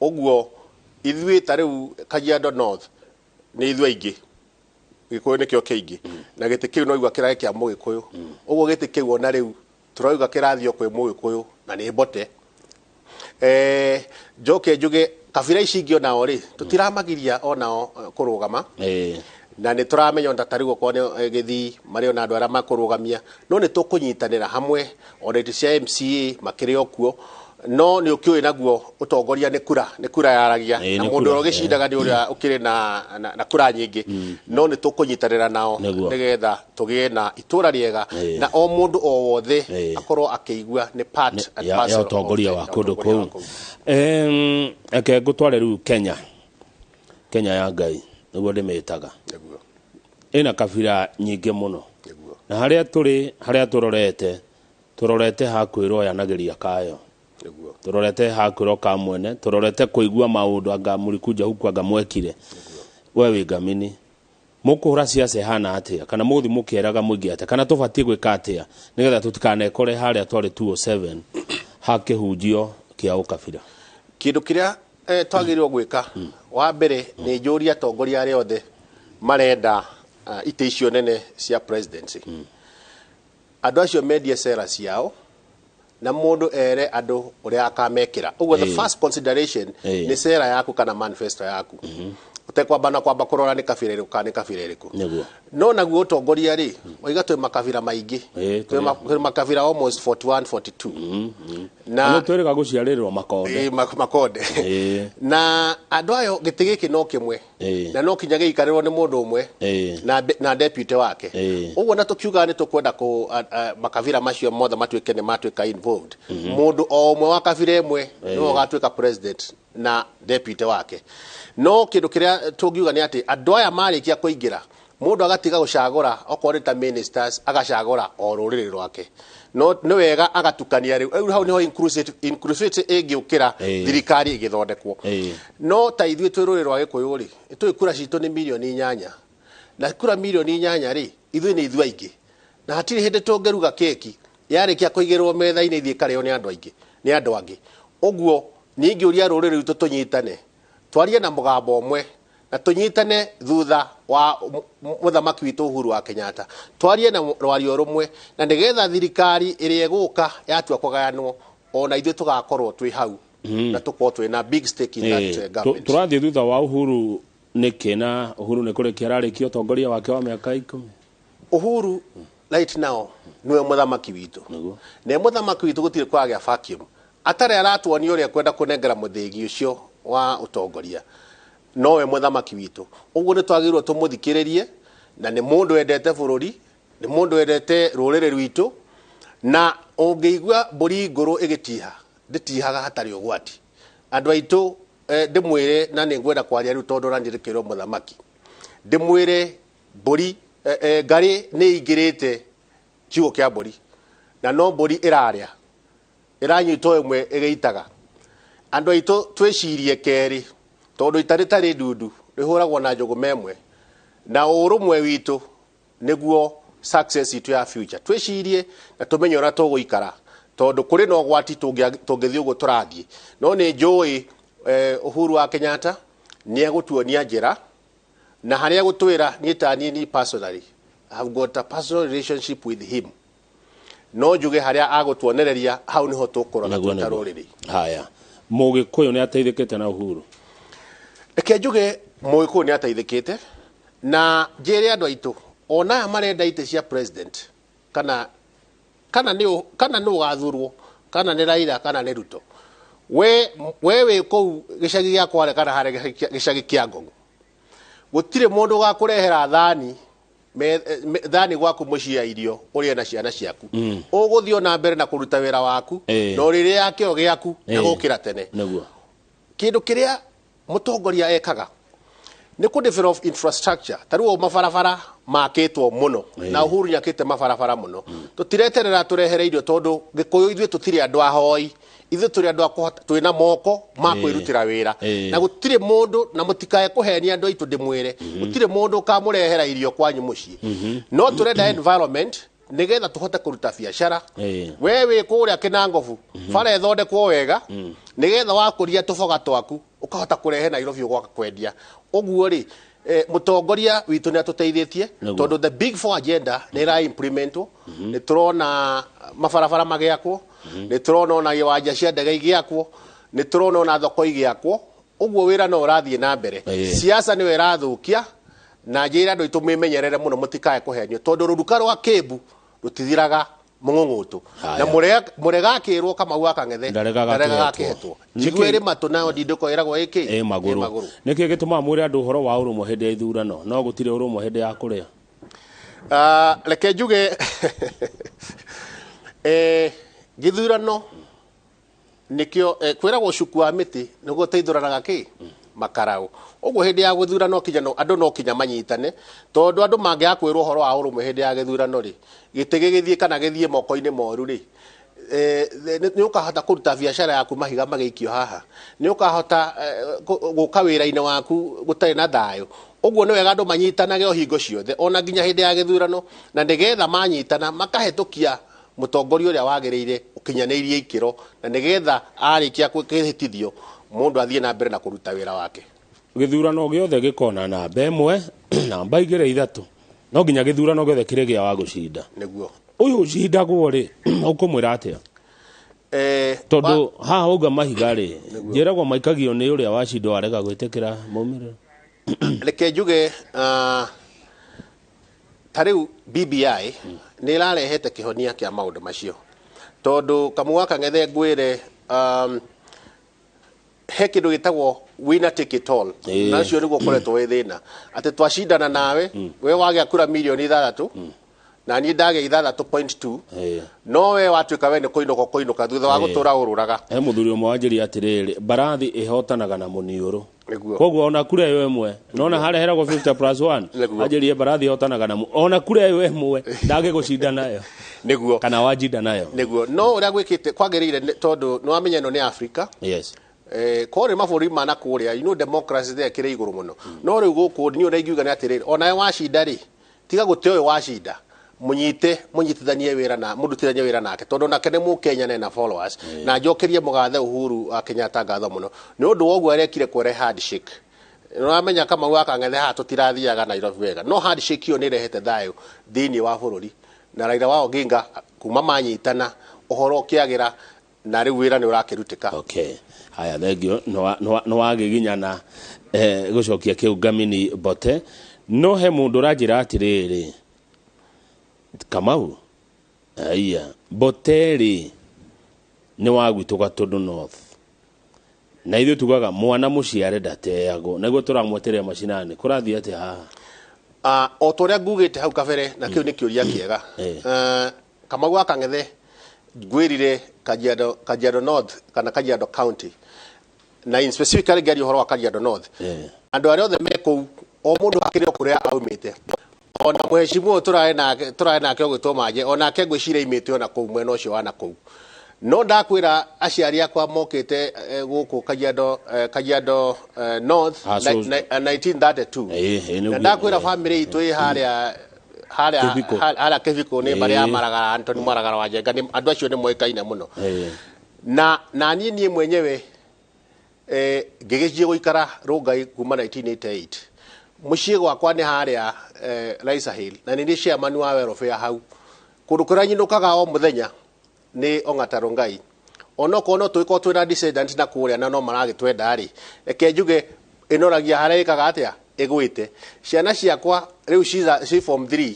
ũguo ithuĩ ta rĩu Kajiado North nĩ ithuĩ aingĩ, Gĩkũyũ nĩkĩo kĩingĩ, na gĩtĩ kĩu no igua kĩrarĩ kĩa Mũgĩkũyũ. Ũguo gĩtĩ kĩu ona rĩu tũrauga kĩrathiĩ kwĩ Mũgĩkũyũ na nĩ Mbote. Njoke njuge kabira ici ingĩ onao rĩ, tũtiramagiria onao kũrũgama. Na nĩ tũramenya ona ta rĩu okorwo nĩ Gĩthii marĩ ona andũ arĩa makũrũgamia, no nĩ tũkũnyitanĩra hamwe ona itĩ cia MCA makĩrĩ o kuo. No nĩ ũkĩũĩ naguo ũtongoria nĩ kura, nĩ kura yaragia, na mũndũ ũrĩa ũgĩcindaga nĩ ũrĩa ũkĩrĩ na kura nyingĩ. No nĩ tũkũnyitanĩra nao nĩgetha tũgĩe na itũra rĩega, na o mũndũ o wothe akorwo akĩigua nĩ part and parcel ya ũtongoria wa kũndũ kũu. Reke ngũtware rĩu Kenya, Kenya ya Ngai nĩguo ndĩmĩtaga. Ĩna kabira nyingĩ mũno, na harĩa tũrĩ, harĩa tũrorete, tũrorete ha kwĩroyanagĩria kayo, tũrorete ha kwĩro ka mwene, tũrorete kũigua maũndũ anga mũrikuja huku anga mwekire. We wĩ Ngamini, mũkũhũra ciaca ĩhana atĩa, kana mũgũthiĩ mũkĩeraga mũingĩ atĩa, kana tũbatiĩ gwĩka atĩa nĩgetha tũtikanekore harĩa twarĩ 207 ha kĩhunjio kĩa ũkabira? Kĩndũ kĩrĩa twagĩrĩirwo gwĩka, wa mbere nĩ njũrie atongoria arĩa othe marenda itĩ icio nene cia presidency, andũ acio mendie sera ciao na mũndũ ere andũ ũrĩa akamekĩra. Ũguo the first consideration nĩ sera yaku kana manifesto yaku, ũtekwamba na kwamba kũrora nĩ kabira ĩrĩkũ kana nĩ kabira ĩrĩkũ. No naguo ũtongoria rĩ, waiga twĩ makabira maingĩ, twĩ makabira almost 41 42, na twĩrĩga gũciarĩrwo makonde. Makonde. Na andũ ayo gĩtĩ gĩkĩ no kĩmwe, na no kinya gĩikarĩrwo nĩ mũndũ ũmwe na deputy wake. Ũguo na tũkiuga nĩ tũkwenda makabira macio mothe matuĩke nĩ matuĩka involved, mũndũ o ũmwe wa kabira ĩmwe nĩwe ũgatuĩka president na deputy wake. No kĩndũ kĩrĩa tũngiuga nĩ atĩ andũ aya marĩkia kũingĩra, mũndũ agatiga gũcagũra okorwo nĩ ta ministers, agacagũra o rũrĩrĩ rwake. No nĩ wega agatukania rĩu. Rĩu hau nĩho inclusivity ĩngĩũkĩra thirikari ĩgĩthondekwo. No ta ithuĩ twĩ rũrĩrĩ rwa Gĩkũyũ rĩ, tũĩ kura citũ nĩ mirioni 8, na kura mirioni 8 rĩ, ithuĩ nĩ ithuĩ aingĩ, na hatirĩ hĩndĩ tũngĩruga keki yarĩkia kũigĩrwo metha-inĩ ithiĩ ĩkarĩo nĩ andũ aingĩ, nĩ andũ angĩ. Ũguo niĩ ingĩũria rũrĩrĩ rwitũ tũnyitane, twarie na mũgambo ũmwe, na tũnyitane thutha wa mũthamaki witũ Uhuru wa Kenyatta, twarie na rwario rũmwe, na nĩgetha thirikari ĩrĩa ĩgũka yatua kũgayanwo ona ithuĩ tũgakorwo twĩ hau, na tũkorwo twĩ na big stake in that government. Tũrathiĩ thutha wa Uhuru nĩkĩ, na Uhuru nĩ kũrĩkia ararĩkia ũtongoria wake wa mĩaka 10? Uhuru right now niwe mũthamaki witũ, na mũthamaki witũ gũtirĩ kwagĩa vacuum. Atarĩ aratuonia ũrĩa kwenda kũnengera mũthĩgi ũcio wa ũtongoria, nowe mũthamaki witũ. Ũguo nĩ twagĩrĩirwo tũmũthikĩrĩrie, na nĩ mũndũ wendete bũrũri, nĩ mũndũ wendete rũrĩrĩ rwitũ, na ũngĩigua mbũri ngũrũ ĩgĩtiha, ndĩtihaga hatarĩ ũgwati. Andũ aitũ, ndĩmwĩre, na nĩ ngwenda kwaria rĩu tondũ ũranjĩrĩkĩrwo mũthamaki, ndĩmwĩre mbũri ngarĩ nĩ ingĩrĩte kiugo kĩa mbũri, na no mbũri ĩrarĩa ĩranyitwo ĩmwe ĩgĩitaga. Andũ aitũ twĩcirie kerĩ, tondũ ita rĩtarĩ ndundu rĩhũragwo na njũgũma ĩmwe, na ũrũmwe witũ nĩguo success itũ ya future. Twĩcirie na tũmenye ũrĩa tũgũikara, tondũ kũrĩ na ũgwati tũngĩthiĩ ũguo tũrathiĩ. No nĩ njũĩ Uhuru wa Kenyatta nĩ egũtuonia njĩra, na harĩa egũtwĩra niĩ ta niĩ personally I have got a personal relationship with him, no njuge harĩa agũtuonereria hau niho tũkũrora Nĩguo, twĩ ta nĩguo. rũrĩrĩ. Haya, Mũgĩkũyũ nĩ ateithĩkĩte na Uhuru? Reke njuge Mũgĩkũyũ nĩ ateithĩkĩte, na njĩre andũ aitũ ona aya marenda itĩ cia president, kana nĩ ũgathurwo, kana nĩ Raila kana nĩ Ruto, we wĩ kũu gĩcagi gĩa Kware kana harĩa gĩcagi kĩa Ngong'o, gũtirĩ mũndũ ũgakũrehera thani gwaku mũciĩ ya irio ũrĩe na ciana ciaku. Ũgũthiĩ na mbere na kũruta wĩra waku, na ũrĩrĩa kĩo gĩaku na gũkĩra tene. Kĩndũ kĩrĩa mũtongoria ekaga nĩ kũ develop infrastructure. Ta rĩu mabarabara makĩtwo mũno, na Uhuru nĩakĩte mabarabara mũno. Tũtireterera tũrehere irio, tondũ Gĩkũyũ ithuĩ tũtirĩ andũ ahoi, ithuĩ tũrĩ andũ a kũhota, twĩna moko ma kwĩrutĩra wĩra. Na gũtirĩ mũndũ, na mũtikae kũhenia andũ aitũ ndĩmwĩre, gũtirĩ mũndũ ũkamũrehera irio kwanyu mũciĩ. No tũrenda environment nĩgetha tũhote kũruta biacara. We wĩ kũrĩa Kĩnangobu, bara ĩthondekwo wega nĩgetha wakũria tũboga twaku ũkahota kũrehe Nairobi ũgoka kwendia. Ũguo rĩ, mũtongoria witũ nĩ atũteithĩtie, tondũ the big four agenda nĩ ĩra implementwo. Nĩ tũrona mabarabara magĩakwo, nĩ tũrona ona iwanja cia ndege igĩakwo, nĩ tũrona ona thoko igĩakwo. Ũguo wĩra no ũrathiĩ na mbere. Siasa nĩyo ĩrathũkia, na njĩra andũ aitũ mwĩmenyerere mũno mũtikae kũhenio, tondũ rũruka rwa Kĩmbu rũtithiraga mũng'ũng'ũtũ. Na mũrega akĩrwo Kamau wa Kang'ethe Ndaregaga ndaregaga akĩhetwo. akĩhetwo. Njigua ĩrĩ matũ nayo ndindũko ĩragwo ĩkĩ? Ĩ magũrũ. Ĩ magũrũ. Nĩkĩ gĩtũmaga mwĩre andũ ũhoro wa ũrũmwe hĩndĩ ya ithurano, no gũtirĩ ũrũmwe hĩndĩ ya kũrĩa? Reke njuge, gĩthurano nĩkĩo, kwĩragwo cuku wa mĩtĩ nĩguo ũteithũranaga kĩ makarau. Ũguo hĩndĩ ya gũthurano kinya no, andũ no kinya manyitane, tondũ andũ mangĩaga kwĩrwo ũhoro wa ũrũmwe hĩndĩ ya gĩthurano rĩ, gĩtĩ gĩgĩthiĩ kana gĩthiĩ moko-inĩ moru rĩ, nĩ ũkahota kũruta biacara yaku mahiga magĩikio haha, nĩ ũkahota gũka wĩra-inĩ waku gũtarĩ na thayũ. Ũguo nĩ wega andũ manyitanage o hingo ciothe, ona nginya hĩndĩ ya gĩthurano, na nĩgetha manyitana makahĩtũkia mũtongoria ũrĩa wagĩrĩire ũkinyanĩirie ikĩro, na nĩgetha arĩkia kũhĩtithio mũndũ athiĩ na mbere na kũruta wĩra wake. Gĩthurano gĩothe gĩkona namba ĩmwe, namba igĩrĩ, ithatũ, no nginya gĩthurano gĩothe kĩrĩ gĩa wa gũcinda. Nĩguo. Ũyũ ũcindagwo rĩ, ũkũmwĩra atĩa? Tondũ haha ũga mahiga rĩ, njĩragwo maikagio nĩ ũrĩa wacindwo arega gwĩtĩkĩra maumĩrĩra. Reke njuge, ta rĩu BBI nĩ ĩrarehete kĩhonia kĩa maũndũ macio, tondũ Kamau wa Kang'ethe ngwĩre, he kĩndũ gĩtagwo winner take it all. Na ũcio nĩguo ũkoretwo wĩ thĩna, atĩ twacindana nawe, we wagĩa kura mirioni ithathatũ, na niĩ ndagĩa ithathatũ point two, no we watuĩka we nĩ kũinũka ũkũinũka thutha wa gũtũra ũrũraga. He mũthuri ũmwe wanjĩria atĩrĩrĩ, mbarathi ĩhotanaga na mũniũrũ. Nĩguo. Koguo ona kura ĩyo ĩmwe, nona harĩa heragwo 50 plus 1, Nĩguo. anjĩrie mbarathi ĩhotanaga na ona kura ĩyo ĩmwe ndangĩgũcinda nayo. Nĩguo. Kana wanjinda nayo. Nĩguo. No ũrĩa gwĩkĩte kwagĩrĩire nĩ tondũ nĩ wamenya ĩno nĩ Afrika. Kũrĩ mabũrũri ma na kũrĩa, you know, democracy there kĩrĩ igũrũ mũno. No rĩu gũkũ niĩ ũrĩa ingiuga nĩ atĩrĩrĩ, onawe wacinda rĩ, tiga gũte ũyũ wacinda, mũnyite, mũnyitithanie wĩra na mũrutithanie wĩra nake, tondũ nake nĩ mũkenya na ena followers. Na njokerie mũgathe Uhuru wa Kenyatta ngatho mũno nĩ ũndũ wa ũguo arekire kwere handshake. Nĩũramenya Kamau wa Kang'ethe haha tũtirathiaga Nairobi wega, no handshake ĩyo nĩ ĩrehete thayũ thĩinĩ wa bũrũri, na Raila wa Odinga kuma manyitana ũhoro ũkĩagĩra, na rĩu wĩra nĩ ũrakĩrutĩka. Okay. Haya, thengio. Nĩ wagĩginyana, gũcokia kĩu Ngamini Mbote. No he mũndũ ũranjĩra atĩrĩrĩ, Kamau, aya, Mbote rĩ, Nĩ wa gwitũ Gatũndũ North. Na ithuĩ tugaga mwana mũciare ndateagwo. Naguo tũramweterera macinani. Kũrathiĩ atĩa haha? O ta ũrĩa ngugĩte hau kabere, na kĩu nĩ kĩũria kĩega. Kamau wa Kang'ethe ngwĩrire Kajiado, Kajiado North kana Kajiado County, na in specifically ngĩaria ũhoro wa Kajiado North, andũ arĩa othe me kũu, o mũndũ akĩrĩ o kũrĩa aumĩte. Ona mũhecimu ũyũ tũrarĩ nake ũgwĩtwo Manje, onake ngwĩciria aumĩte ona kũu mwena ũcio wa na kũu. No ndakwĩra aciari akwa mokĩte gũkũ Kajiado, Kajiado North Ah, so- 1932. Nĩguo. Na ndakwĩra family itũ ĩ harĩa Kĩbiko. Harĩa Kĩbiko nĩ mbarĩ ya Maragara, Anthony Maragara wa Njenga, andũ acio nĩ moĩkaine mũno. Na niĩ mwenyewe ngĩgĩthiĩ gũikara Rongai kuma 1988. Mũciĩ gwakwa nĩ harĩa Raisa Hill, na nĩ niĩ chairman wa welfare hau. Kũndũ kũrĩa nyinũkaga o mũthenya nĩ Ong'ata Rongai. Onokorwo no tũgĩkorwo twĩna descendants na kũrĩa na no maragĩtwenda rĩ, reke njuge ĩnoragia harĩa ĩkaga atĩa ĩgwĩte. Ciana ciakwa rĩu ci form 3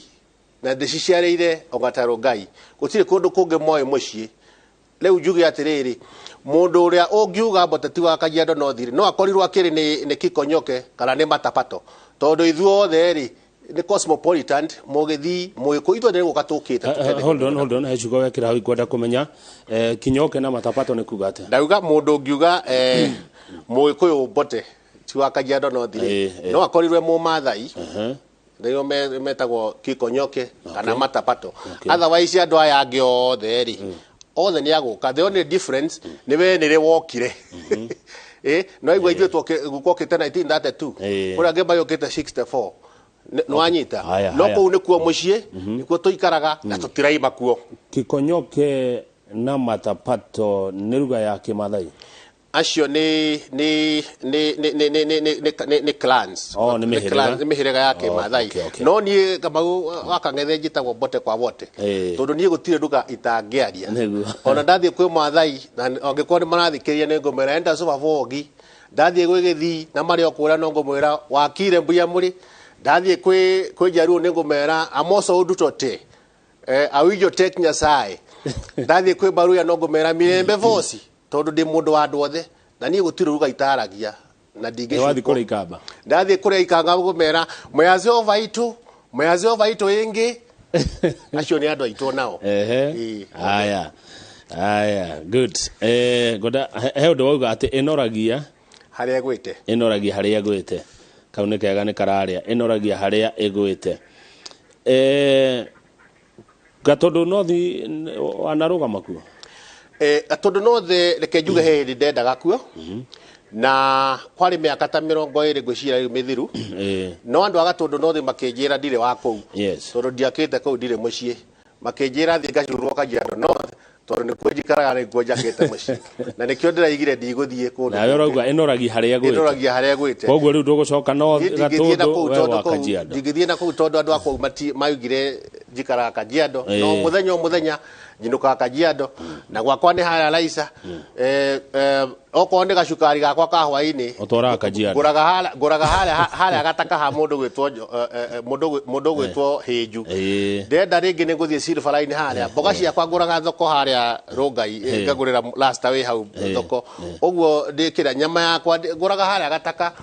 na ndĩciciarĩire Ong'ata Rongai. Gũtirĩ kũndũ kũngĩ moĩ mũciĩ. Rĩu njuge atĩrĩrĩ, mũndũ ũrĩa ũngiuga Mbote wa Kajiado North rĩ, no akorirwo akĩrĩ nĩ Kikonyoke kana nĩ Matapato, tondũ ithuothe rĩ nĩ cosmopolitan, mũgĩthii, mũgĩkũyũ, ithuothe nĩ gũka tũkĩte. Hold on, hold on, he ciugo wekĩra hau ikwenda kũmenya. Kinyoke na Matapato nĩ kuga atĩa? Ndauga mũndũ ũngiuga mũgĩkũyũ Mbote ti wa Kajiado North rĩ, no akorirwo e Mũmathai, nĩo metagwo Kikonyoke kana Matapato. Otherwise andũ aya angĩ othe rĩ, othe nĩ agũka. The only difference nĩ we nĩrĩ wokire. No igua ithuĩ gũkokĩte 1932, kũrĩa angĩ mayũkĩte 64. Nĩwanyita? Haya, No haya. kũu nĩkuo mũciĩ, nĩkuo tũikaraga na tũtiraima kuo. Kikonyoke na Matapato nĩ ruga ya Kĩmathai? Acio nĩ clans. Oh, nĩ mĩhĩrĩga. Clans, nĩ mĩhĩrĩga ya Kĩmathai. Okay. No niĩ Kamau wa Kang'ethe njĩtagwo Mbote kwa wote, tondũ niĩ gũtirĩ nduga itangĩaria. Ona ndathiĩ kwĩ Mathai na angĩkorwo nĩ marathikĩrĩria, nĩ ngũmwĩra enda cuba bogi. Ndathiĩ gwĩ Gĩthii na marĩ o kũrĩa, no ngũmwĩra wakire mbuya mũrĩ. Ndathiĩ kwĩ Jaruo nĩ ngũmera amoso uduto te awinjo tek Nyasaye. Ndathiĩ kwĩ Baruya no ngũmera mirembe vosi, tondũ ndĩ mũndũ wa andũ othe na niĩ gũtirĩ ruga itaragia na Nĩ wathiĩ kũrĩa Ikamba? Ndathiĩ kũrĩa Ikanga ngũmera mweazi vaitũ, mweazi vaitũ ĩngĩ, acio nĩ andũ aitũ nao. Ĩĩ. Haya, good. Ngoda he ũndũ wauga atĩ ĩnoragia harĩa ĩgwĩte. Ĩnoragia harĩa ĩgwĩte. Kau nĩ kega, nĩ kararĩa. Ĩnoragia harĩa ĩgwĩte. Gatũndũ North wanarũgama kuo? Tondũ nothe reke njuge he hĩndĩ ndendaga kuo, na kwarĩ mĩaka ta 20 ngwĩciria rĩu mĩthiru. No andũ a Gatũndũ North makĩnjĩra ndirĩ wa kũu, tondũ ndiakĩte kũu, ndirĩ mũciĩ. Makĩnjĩra thiĩ ngacurwo Kajiado North, tondũ nĩkuo njikaraga, nĩkuo njakĩte mũciĩ, na nĩkĩo ndĩraigire ndigũthiĩ kũndũ Nawe kũngĩ. ũrauga ĩnoragia harĩa ĩgwĩte. Ĩnoragia harĩa ĩgwĩte. Koguo rĩu ndũgũcoka no Niĩ ndingĩthiĩ na Gatũndũ kũu we tondũ wa kũu Kajiado. Ndingĩthiĩ na kũu tondũ andũ a kũu maugire njikaraga Kajiado. No mũthenya o mũthenya njinũkaga Kajiado na gwakwa nĩ harĩa Raisa. Okorwo nĩ gacukari gakwa ka hwaĩ-inĩ, Ũtwaraga Kajiado. Ngũraga harĩa gataka ha mũndũ gwĩtwo mũndũ gwĩtwo Hĩnju. Ndenda rĩngĩ nĩ ngũthiĩ Silver Line harĩa. Mboga ciakwa ngũraga thoko harĩa Rongai, ngagũrĩra lasta wĩ hau thoko ũguo. Ndĩkĩra nyama yakwa ngũraga harĩa gataka,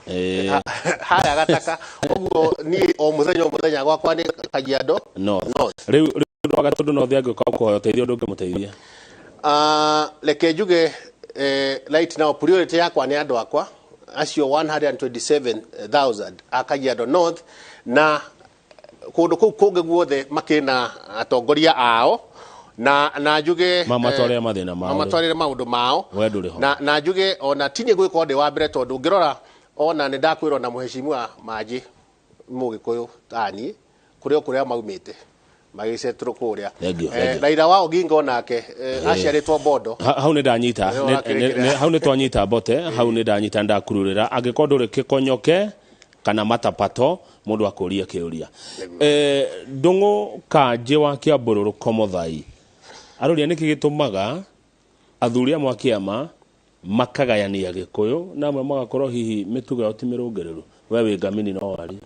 harĩa gataka ũguo. Niĩ o mũthenya o mũthenya gwakwa nĩ Kajiado North. North. Rĩu ũndũ wa Gatũndũ North angĩũka kũhoya ũteithio, ndũngĩmũteithia? Reke njuge right now priority yakwa nĩ andũ akwa acio 127,000 a Kajiado North, na kũndũ kũu kũngĩ guothe makĩrĩ na atongoria ao na njuge Mamatwarĩre mathĩna mao. Mamatwarĩre maũndũ mao. We ndũrĩ ho. Na njuge ona ti niĩ gwĩkorwo ndĩ wa mbere, tondũ ũngĩrora ona nĩ ndakwĩrwo na mũheshimiwa Manji Mũgĩkũyũ taniĩ kũrĩ o kũrĩa maumĩte magĩcetũrwo kũrĩa. Thank you, thank you. Raila wa Oginga onake aciarĩtwo Bondo. Hau nĩ ndanyita. Nĩ ũrakĩrĩkĩra. Hau nĩ twanyita Mbote, hau nĩ ndanyita, ndakururĩra. Angĩkorwo ndũrĩ Kĩkonyoke kana Matapato, mũndũ akũrie kĩũria. Ndũng'ũ Kanjĩ wa Kĩambũrũrũ Komothai arũria nĩkĩ gĩtũmaga athuri amwe a kĩama makagayania Gĩkũyũ na amwe magakorwo hihi mĩtugo yao ti mĩrũngĩrĩru. We wĩ ngamini no warie.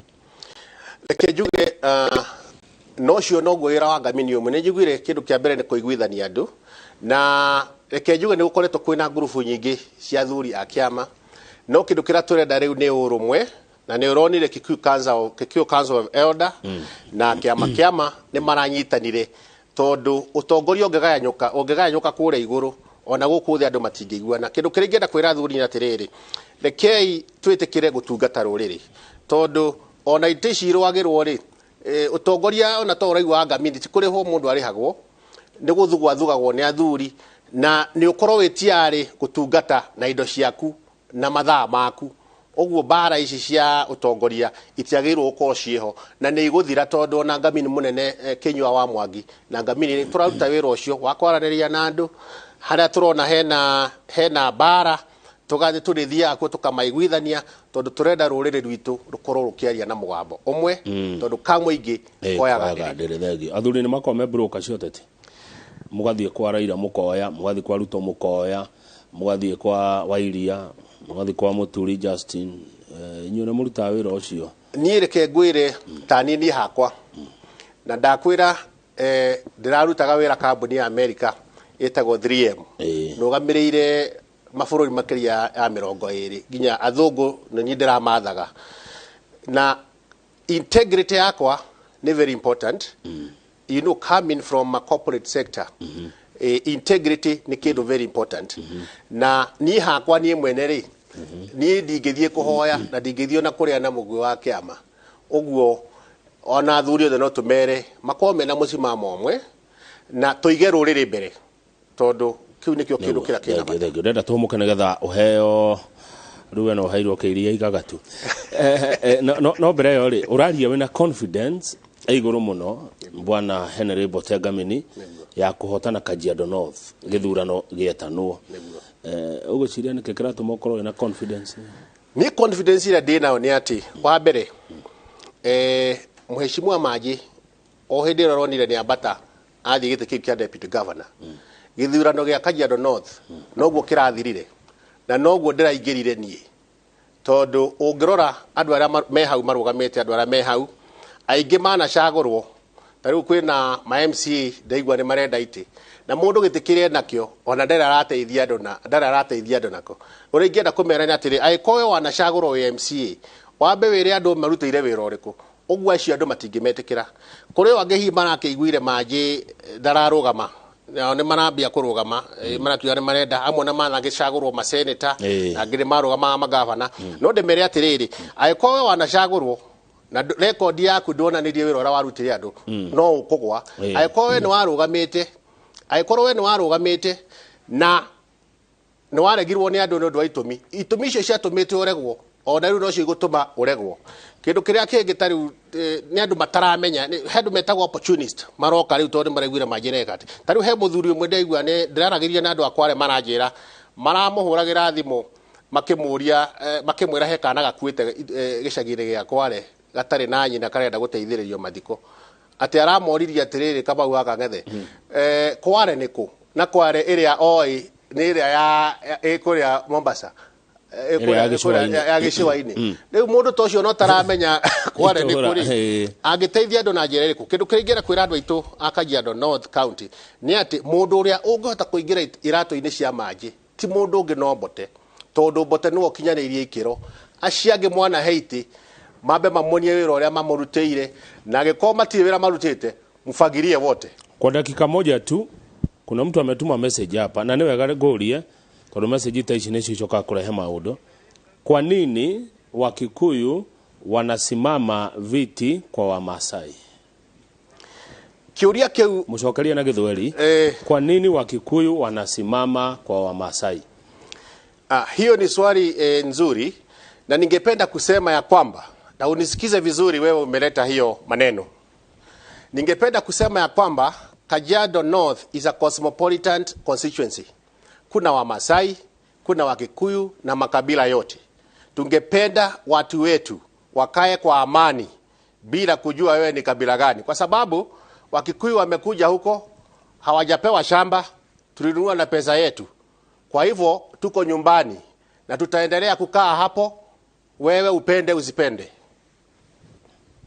Reke njuge no ũcio noguo wĩra wa ngamini ũmwe. Nĩ njiguire kĩndũ kĩa mbere nĩ kũiguithania andũ na Reke njuge nĩ gũkoretwo kwĩna ngurubu nyingĩ cia athuri a kĩama, no kĩndũ kĩrĩa tũrenda rĩu nĩ ũrũmwe, na nĩ ũronire Kikuyu Council of Elder na kĩama nĩ maranyitanire, tondũ ũtongoria ũngĩgayanyũka kũrĩa igũrũ ona gũkũ thĩ andũ matingĩiguana. Kĩndũ kĩrĩa ingĩenda kwĩra athuri nĩ atĩrĩrĩ, rekei twĩtĩkĩre gũtungata rũrĩrĩ, tondũ ona itĩ ici irũagĩrwo rĩ, ũtongoria ona to ũraigua ngamini ti kũrĩhwo mũndũ arĩhagwo, nĩ gũthugwo athugagwo nĩ athuri, na nĩ ũkorwo wĩ tiarĩ gũtungata na indo ciaku na mathaa maku. Ũguo mbara ici cia ũtongoria itiagĩrĩirwo gũkorwo ciĩho na nĩ igũthira, tondũ ona ngamini mũnene Kinyua wa Mwangi na ngamini tũraruta wĩra ũcio wa kwaranĩria na andũ harĩa tũrona hena mbara, tũgathiĩ tũrĩthiaga kuo tũkamaiguithania, tondũ tũrenda rũrĩrĩ rwitũ rũkorwo rũkĩaria na mũgambo ũmwe, tondũ ka mũingĩ koyaga ndĩrĩ. Thengio. Athuri nĩ makoragwo me broker cia ũteti, mũgathiĩ kwa Raila mũkoya, mũgathiĩ kwa Ruto mũkoya, mũgathiĩ kwa Wairia, mũgathiĩ kwa Mũturi Justin, inyuĩ nĩ mũrutaga wĩra ũcio? Niĩ reke ngwĩre ta niĩ hakwa, na ndakwĩra ndĩrarutaga wĩra kambuni ya America ĩtagwo 3M, nũgamĩrĩire mabũrũri makĩria ya 20, nginya athũngũ nĩ niĩ ndĩramathaga, na integrity yakwa nĩ very important. You know, coming from a corporate sector, integrity nĩ kĩndũ very important. Na niĩ hakwa niĩ mwene rĩ, niĩ ndingĩthiĩ kũhoya na ndingĩthiĩ ona kũrĩa na mũguĩ wa kĩama. Ũguo ona athuri othe no tũmere makorwo mena mũsimamo ũmwe na tũige rũrĩrĩ mbere, tondũ kĩu nĩkĩo kĩndũ kĩrĩa kĩna bata. Thengio. Ndĩrenda tũhũmũke nĩgetha ũheo rĩu we no ũheirwo kĩiria igagatu. No mbere ĩyo rĩ, ũraria wĩna confidence igũrũ mũno, bwana Henry Mbote Ngamini, ya kũhotana Kajiado North gĩthurano gĩetanwo. Ũgwĩciria nĩkĩ kĩratũma ũkorwo wĩna confidence? Niĩ confidence ĩrĩa ndĩ nayo nĩ atĩ wa mbere, Mheshimiwa Manji o hĩndĩ ĩrĩa ũronire nĩ ambata athiĩ gĩtĩ kĩu kĩa deputy governor, gĩthurano gĩa Kajiado North noguo kĩrathirire na noguo ndĩraingĩrire niĩ, tondũ ũngĩrora andũ arĩa me hau marũgamĩte, andũ arĩa me hau aingĩ manacagũrwo, ta rĩu kwĩna ma MCA ndaigua nĩ marenda itĩ, na mũndũ gĩtĩ kĩrĩa enakĩo ona ndarĩ arateithia andũ, na ndarĩ arateithia andũ nako. Ũrĩa ingĩenda kũmera nĩ atĩrĩ, angĩkorwo we wanacagũrwo wĩ MCA, wambe wĩre andũ marutĩire wĩra ũrĩkũ. Ũguo acio andũ matingĩmetĩkĩra. Kũrĩ o angĩ hihi marakĩiguire Manji ndararũgama, nao nĩ marambia kũrũgama, marakiuga nĩ marenda, amwe na managĩcagũrwo maseneta, angĩ nĩ marũgamaga magavana. No ndĩmere atĩrĩrĩ, angĩkorwo we wanacagũrwo na rekondi yaku ndwonanirie wĩra ũrĩa warutire andũ, no ũkũgwa. Angĩkorwo we nĩ warũgamĩte, angĩkorwo we nĩ warũgamĩte na nĩ waregirwo nĩ andũ nĩ ũndũ wa itũmi icio ciatũmĩte ũregwo, ona rĩu nocio igũtũma ũregwo. Kĩndũ kĩrĩa kĩngĩ ta rĩu nĩ andũ mataramenya, he andũ metagwo opportunist maroka rĩu tondũ nĩ maraiguire Manji reka atĩ. Ta rĩu he mũthuri ũmwe ndaigua nĩ ndĩraragĩria na andũ akwa arĩa maranjĩra, maramũhũragĩra thimũ makĩmũria, makĩmwĩra he kana gakuĩte gĩcagi-inĩ gĩa Kware gatarĩ na nyina karenda gũteithĩrĩrio mathiko, atĩ aramoririe atĩrĩrĩ, Kamau wa Kang'ethe, Kware nĩ kũ? Na Kware ĩrĩa oĩ nĩ ĩrĩa ya ĩ kũrĩa Mombasa, Ĩrĩa ya gĩcũa-inĩ. Ya gĩcũa-inĩ. Rĩu mũndũ ta ũcio no taramenya Kware nĩ Itũũra, kũrĩ, angĩteithia andũ na njĩra ĩrĩkũ? Kĩndũ kĩrĩa ingĩenda kwĩra andũ aitũ a Kajiado North County nĩ atĩ mũndũ ũrĩa ũngĩhota kũingĩra iratũ-inĩ cia Manji ti mũndũ ũngĩ no Mbote, tondũ Mbote nĩwe ũkinyanĩirie ikĩro. Acio angĩ mwana he itĩ mambe mamuonie wĩra ũrĩa mamũrutĩire, na angĩkorwo matirĩ wĩra marutĩte, mfagirie wote. Kwa dakika moja tu, kuna mtu ametuma message hapa na nĩ wega ngũrie, tondũ message ta ici nĩcio icokaga kũrehe maũndũ. Kwa nini Wakikuyu wanasimama viti kwa Wamasai? Kĩũria kĩu Mũcokerie na Gĩthweri. Kwa nini Wakikuyu wanasimama kwa Wamasai? Hiyo ni swali nzuri, na ningependa kusema ya kwamba, na unisikize vizuri wewe umeleta hiyo maneno. Ningependa kusema ya kwamba Kajiado North is a cosmopolitan constituency. Kuna Wamasai, kuna Wakikuyu na makabila yote. Tungependa watu wetu wakae kwa amani bila kujua wewe ni kabila gani, kwa sababu Wakikuyu wamekuja huko hawajapewa shamba, tulinunua na pesa yetu. Kwa hivyo tuko nyumbani na tutaendelea kukaa hapo, wewe upende usipende.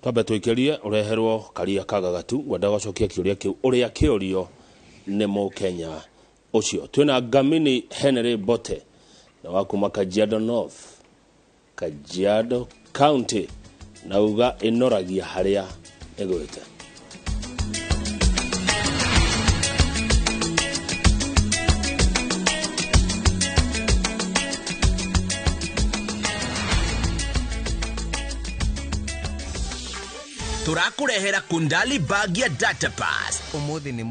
Twambe tũikĩrie ũreherwo karia kagagatu, ngwenda gũcokia kĩũria kĩu ũrĩa kĩũrio nĩ mũkenya. Ũcio twĩna Ngamini Henry Mbote na wa kuma Kajiado North, Kajiado County, na uga ĩnoragia harĩa ĩgwĩte. Tũrakũrehera Kundali bag ya data pass. Ũmũthĩ nĩ.